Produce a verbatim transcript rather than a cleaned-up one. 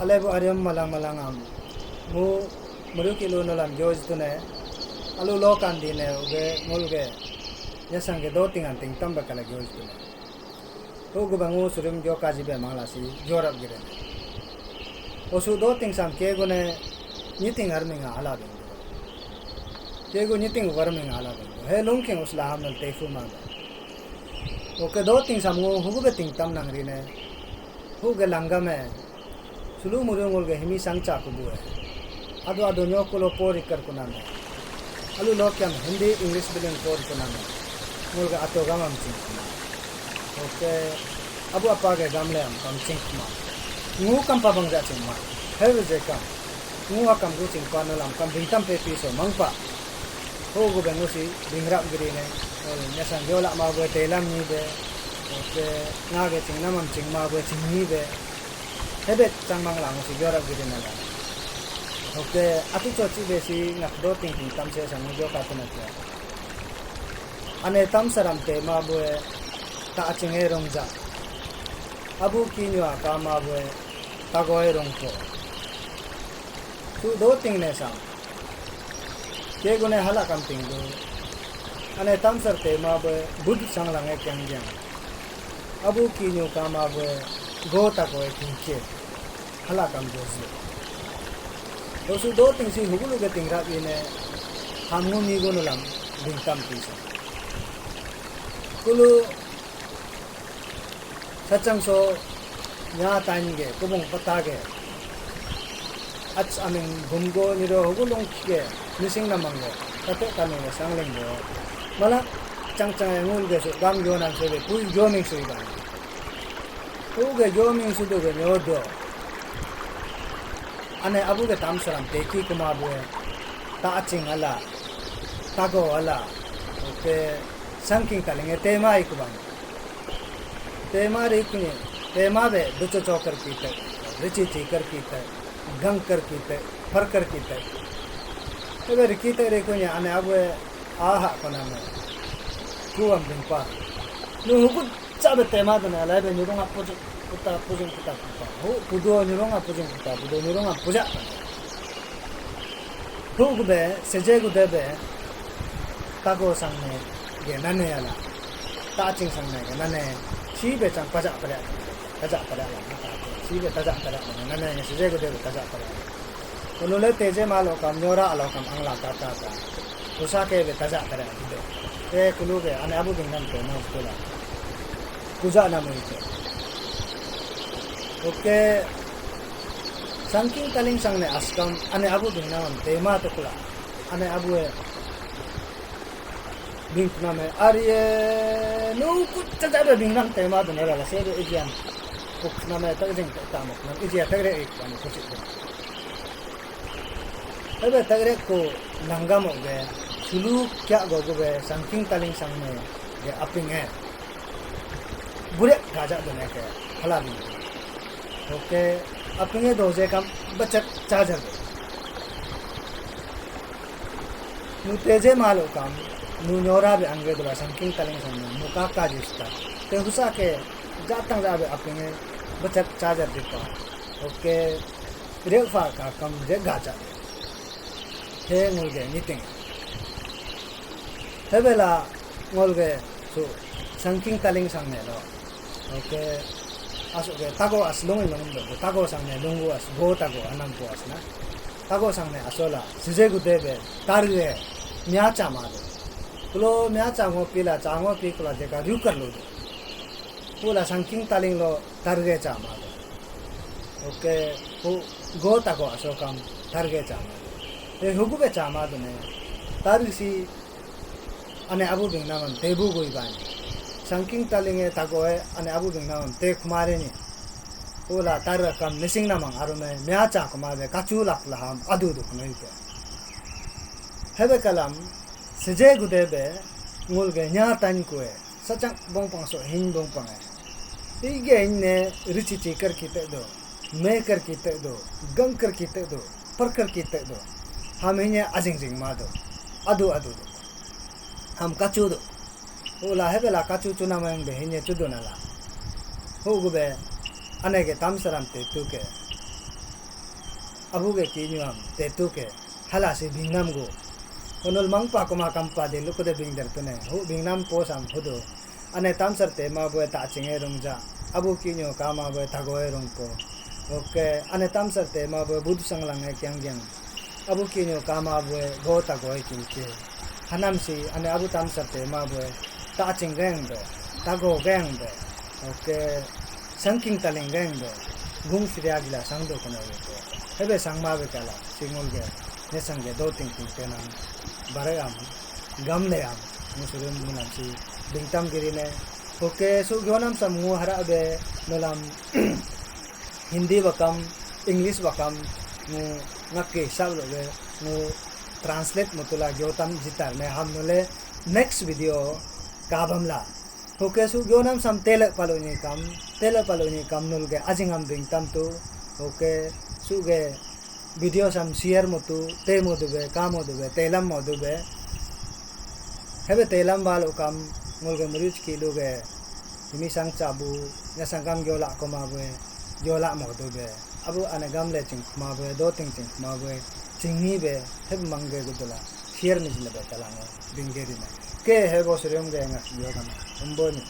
Alebu arium malang malang am. Mu muruk ilu nulam gyoj tune. Alu lokan dine uge ngulge. Nyasang ge doting anting tamba kala gyoj tune. Ugu bangu surim gyo kaji be mangla si gyorap giren. Osu doting sam ke gune nyiting arminga ala bing. Ke gu nyiting warminga ala bing. He lungking usla hamnal tefu ma. Oke doting sam ngu hugu be ting tam nang rine. Huge langgame. Sulu muriu ngulge himi sangcha kubu e. Adu adu nyokulo pori kar kuname. Alu lokyam Hindi English bilin pori kuname. Ngulge ato gamam ching kuma. Oke. Abu apa ge gamle am kam ching kuma. Ngu kam pabang ja ching ma. Hel je kam. Ngu akam gu ching pa nalam kam bingtam pe piso mangpa. Ho gu bengu si bingrap giri ne. Ol nyasang yola ma gue telam ni be. Oke. Nga ge ching namam ching ma gue ching ni be. Hebet changmang lang si gyorap giri nala. Oke, atu chochi besi ngak do ting ting tam se sang jo ka tu na kya. Ane tam saram te ma bue ta aching e rong ja. Abu ki nyua ka ma bue ta goi rong ko. Tu do ting ne sang. Ke gune hala kam ting du. Ane tamsar te ma be bud sang lang e kyang kyang. Abu ki nyu ka ma be go ta ko e king ke. Hala kam du zu. Dosu do ting si hugulu ke ting rap ine. Ham ngu mi gunu lam ding tam ti sa. Kulu Sachang so nya tain ge, kubung pata ge. Ach aming bumgo niro hugulung ge, mising namang ge, kate kanu ge sangling bo. Mala chang chang e ngul ge su gam yo nang su ge, pui yo ming su iban. Pu ge yo ming su du ge nyo do. Ane abu ge tam saram teki kuma bu e, ta aching ala, tago ala, oke, sangking taling e tema i kubang. Tema ri kuni, tema be ducho chokar kita, richi chikar kita, gangkar kita, parkar kita. Ebe ri kita ri kuni ane abu e aha kona me. Kuam bingpa. Nu hukut chabe tema dana lai be nyurung apu puta pujing puta puta. Hu pudu nyurung apu pujing puta, pudu nyurung apu puja. Hu gube, seje gude be, tago sang ne ge nane ala. Ta ching sang ne ge nane. Si be chang paja pada. Taja pada la. Si be taja pada nane. Nane seje gude be taja pada. Kunu le teje ma lokam nyora lokam angla kata ta. Usa ke be taja pada gude. Te kunu be ane abu ding nam te na uskula. Puja na mui te. Oke. Sangking taling sang ne askam ane abu ding nam tema to kula. Ane abu e. Bing nama arie nu kut caca be bing nam tema dun era la sebe ijian. Kuk nama tak jeng tak tamak nam ijia tak re ik ban kucik dun. Ebe tak re ku langgam oge sulu kya go go be sangking taling sang me ge aping e. Burek gajak dun ke hala bing. Oke, aping e doje kam bachat charger. Nu teje malo kam, nu nyora be angge dola sangking taling sang nu kaka jista. Te husa ke jatang ja be aping e bachat charger dipa. Oke, rek fa ka kam je gacha. He ngul ge niting. Hebela ngol ge su sangking taling sang ne lo. Oke. Asuk ke tago as lung lung do. Tago sang ne lunggu as go tago anam pu as na. Tago sang ne asola sije gu debe tar ge mya cha ma do. Kulo mya cha ngo pila cha ngo pi kula jeka ryukar lo do. Kula sangking taling lo tar ge cha ma do. Oke. Ku go tago aso kam tar ge cha ma do. E hugu be cha ma do ne. Tar si Ane abu bing namam te bu gui bani. Sangking taling e tago e ane abu bing namam te kumare ni. Ula tar kam nising namang arume mya cha kuma be kachu lak laham adu du kunoi pe. Hebe kalam seje gude be ngul ge nya tan kue sachang bongpang so hin bongpang e. Ige hin ne richi chi kar kite do, me kar kite do, gang kar kite do, par kar kite do. Ham hin ne ajing jing ma do, adu adu do. Ham kachu do. Ula hebela kachu chuna mayang be hinye chudu nala. Hu gube ane ge tamsaram te tuke. Abu ke kinyu am tetu ke hala si bingnam gu. Onol mangpa kuma kampa de lukude bingder tune. Hu bingnam po sam hudu. Ane tamsar tema bue ta chinge rungja. Abu kinyu kama bue tagoe rungpo. Oke, ane tamsar tema bue budu sanglang e kyang kyang. Abu kinyu kama bue go tagoe kinke. Hanam si ane abu tamsar tema bue ta ching geng be, tago geng be. Oke, sangking taling geng be. Gung siria gila sangdo kono yoke. Hebe sangma be kala, singul ge, nesang ge, do ting ting tenang. Bare am, gamle am, musurum munam si, bingtam giri ne. Oke, su gyonam sam ngu hara be, nolam, Hindi bakam, English bakam, ngu ngake sab lo be, ngu translate mutula gyotam jitar ne ham nule next video kabam la. Oke, su gyonam sam tele palo ni kam, tele palo ni kam nul ge ajingam bingtam tu. Oke, su ge video sam share mutu, te modu be, ka modu be, telam modu be. Hebe telam balo kam, ngul ge murich ki lu ge, himi sang chabu, nya sang kam gyola koma be, gyola modu be. Abu ane gamle ching kuma be, do ting ching kuma be, chingni be, hebe mangge gudula, share ni jile be talango, bingeri na. Ke hebo surium ge ngak yo gana, umbo ni.